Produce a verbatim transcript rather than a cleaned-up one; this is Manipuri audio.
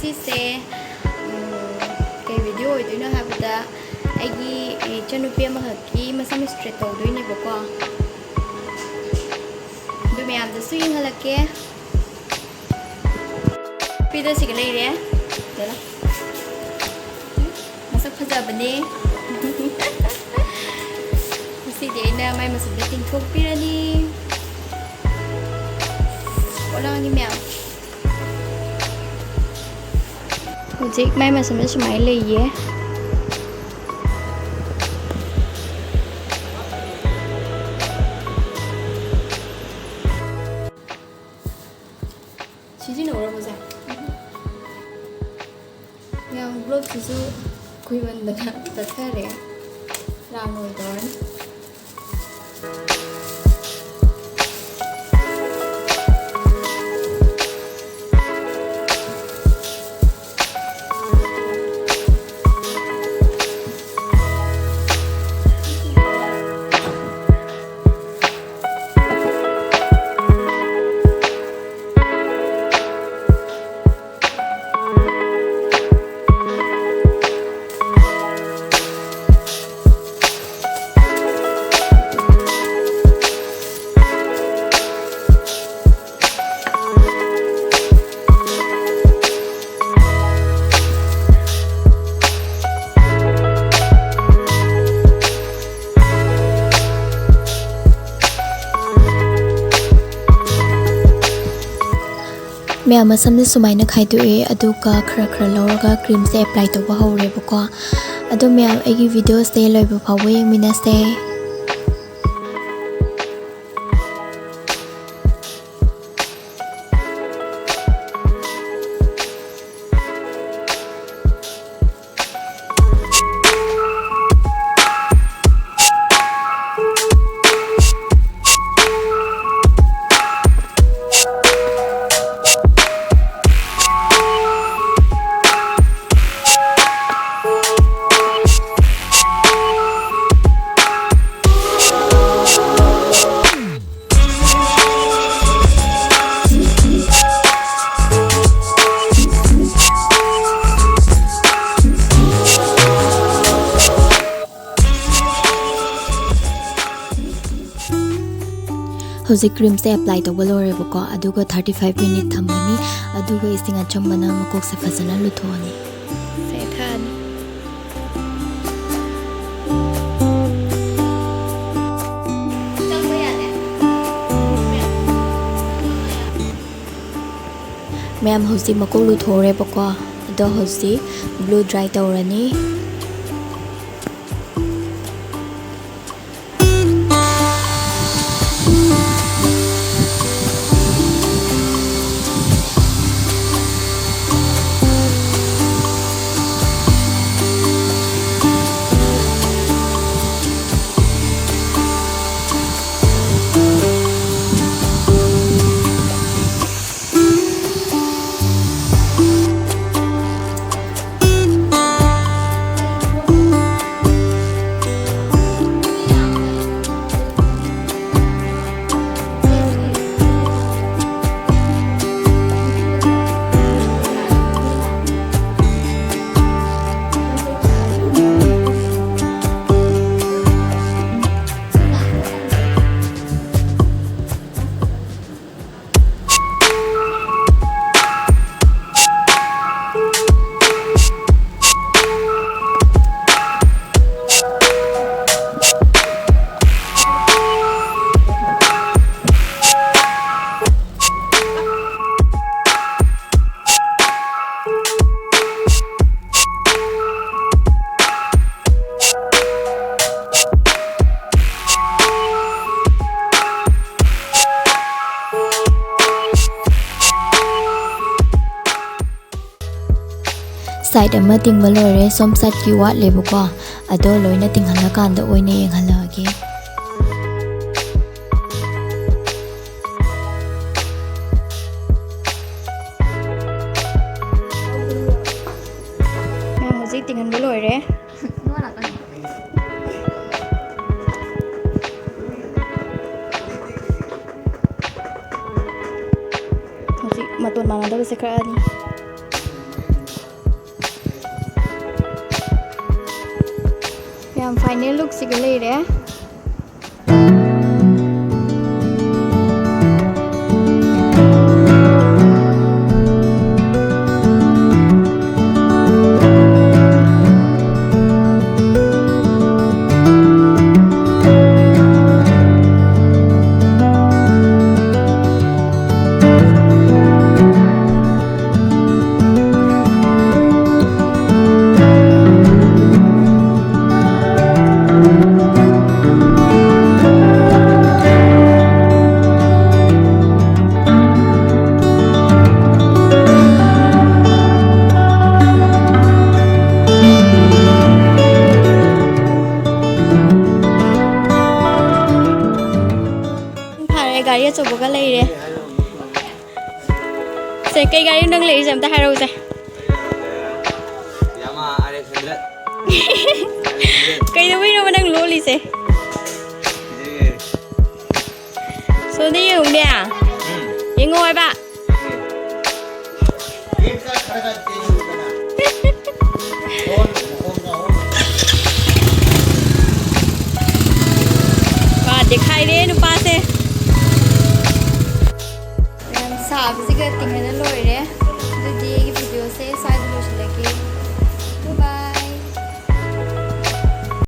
ꯁꯤꯁꯦ ꯎꯝ, ꯀꯩ ꯚꯤꯗꯤꯑꯣ ꯑꯣꯏꯗꯣꯏꯅꯣ ꯍꯥꯏꯕꯗ, ꯑꯩꯒꯤ ꯏꯆꯟꯅꯨꯄꯤ ꯑꯃꯈꯛꯀꯤ ꯃꯁꯝ ꯏꯁꯇ꯭ꯔꯦꯠ ꯇꯧꯗꯣꯏꯅꯦꯕꯀꯣ꯫ ꯑꯗꯨ ꯃꯌꯥꯝꯗꯁꯨ ꯌꯦꯡꯍꯜꯂꯛꯀꯦ꯫ ꯅꯨꯄꯤꯗꯣ ꯁꯤꯒ ꯂꯩꯔꯦ꯫ ꯌꯦꯡꯉꯣ꯫ ꯃꯁꯛ ꯐꯖꯕꯅꯦ꯫ ꯉꯁꯤꯗꯤ ꯑꯩꯅ ꯃꯥꯏ ꯃꯁꯝꯗ ꯇꯤꯡꯊꯣꯛꯄꯤꯔꯅꯤ꯫ ꯑꯣꯂꯥꯡꯒꯤ ꯃꯌꯥꯝ꯫ ꯍꯧꯖꯤꯛ ꯃꯥꯏ ꯃꯁꯝꯗ ꯁꯨꯃꯥꯏꯅ ꯂꯩꯌꯦ꯫ ꯁꯤꯖꯤꯟꯅꯧꯔꯕꯣ ꯁꯦ? ꯌꯥꯝ ꯕ꯭ꯂꯣꯛꯁꯤꯁꯨ ꯀꯨꯏꯃꯟꯗꯅ ꯇꯠꯊꯔꯦ꯫ ꯔꯥꯎꯟ ꯑꯣꯏ ꯇꯧꯔꯅꯤ꯫ ꯃꯌꯥꯝ ꯃꯁꯝꯁꯦ ꯁꯨꯃꯥꯏꯅ ꯈꯥꯏꯗꯣꯛꯑꯦ, ꯑꯗꯨꯒ ꯈꯔ ꯈꯔ ꯂꯧꯔꯒ ꯀ꯭ꯔꯤꯝꯁꯦ ꯑꯦꯄ꯭ꯂꯥꯏ ꯇꯧꯕ ꯍꯧꯔꯦꯕꯀꯣ꯫ ꯑꯗꯣ ꯃꯌꯥꯝ ꯑꯩꯒꯤ ꯚꯤꯗꯤꯑꯣꯁꯦ ꯂꯣꯏꯕ ꯐꯥꯎꯕ ꯌꯦꯡꯃꯤꯟꯅꯁꯦ꯫ ꯍꯧꯖꯤꯛ ꯀ꯭ꯔꯤꯝꯁꯦ ꯑꯦꯄ꯭ꯂꯥꯏ ꯇꯧꯕ ꯂꯣꯏꯔꯦꯕꯀꯣ, ꯑꯗꯨꯒ ꯊꯥꯔꯇꯤ ꯐꯥꯏꯚ ꯃꯤꯅꯤꯠ ꯊꯝꯃꯅꯤ꯫ ꯑꯗꯨꯒ ꯏꯁꯤꯡ ꯑꯆꯝꯕꯅ ꯃꯀꯣꯛꯁꯦ ꯐꯖꯅ ꯂꯨꯊꯣꯛꯑꯅꯤ꯫ ꯁꯦ ꯊꯛꯑꯅꯤ꯫ ꯃꯌꯥꯝ, ꯍꯧꯖꯤꯛ ꯃꯀꯣꯛ ꯂꯨꯊꯣꯛꯎꯔꯦꯕꯀꯣ, ꯑꯗꯣ ꯍꯧꯖꯤꯛ ꯕ꯭ꯂꯨ ꯗ꯭ꯔꯥꯏ ꯇꯧꯔꯅꯤ꯫ ꯁꯥꯏꯠ ꯑꯃ ꯇꯤꯡꯕ ꯂꯣꯏꯔꯦ, ꯁꯣꯝ ꯁꯥꯏꯠꯀꯤ ꯋꯥꯠꯂꯦꯕꯀꯣ, ꯑꯗꯣ ꯂꯣꯏꯅ ꯇꯤꯡꯍꯜꯂꯀꯥꯟꯗ ꯑꯣꯏꯅ ꯌꯦꯡꯍꯜꯂꯛꯑꯒꯦ꯫ ꯃꯌꯥꯝ, ꯍꯧꯖꯤꯛ ꯇꯤꯡꯍꯟꯕ ꯂꯣꯏꯔꯦ꯫ ꯍꯧꯖꯤꯛ ꯃꯇꯣꯟ ꯃꯥꯟꯅꯗꯕꯁꯦ ꯀꯛꯑꯅꯤ꯫ ꯌꯥꯝ ꯐꯥꯏꯅꯦꯜ ꯂꯨꯛꯁꯤꯒ ꯂꯩꯔꯦ꯫ ꯑꯝꯇ ꯍꯥꯏꯔꯛꯎꯁꯦ꯫ ꯀꯩꯗꯧꯕꯩꯅꯣꯕ ꯅꯪ ꯂꯣꯜꯂꯤꯁꯦ? ꯁꯣꯝꯗ ꯌꯦꯡꯉꯨꯅꯦ꯫ ꯌꯦꯡꯉꯣ ꯍꯥꯏꯕ꯫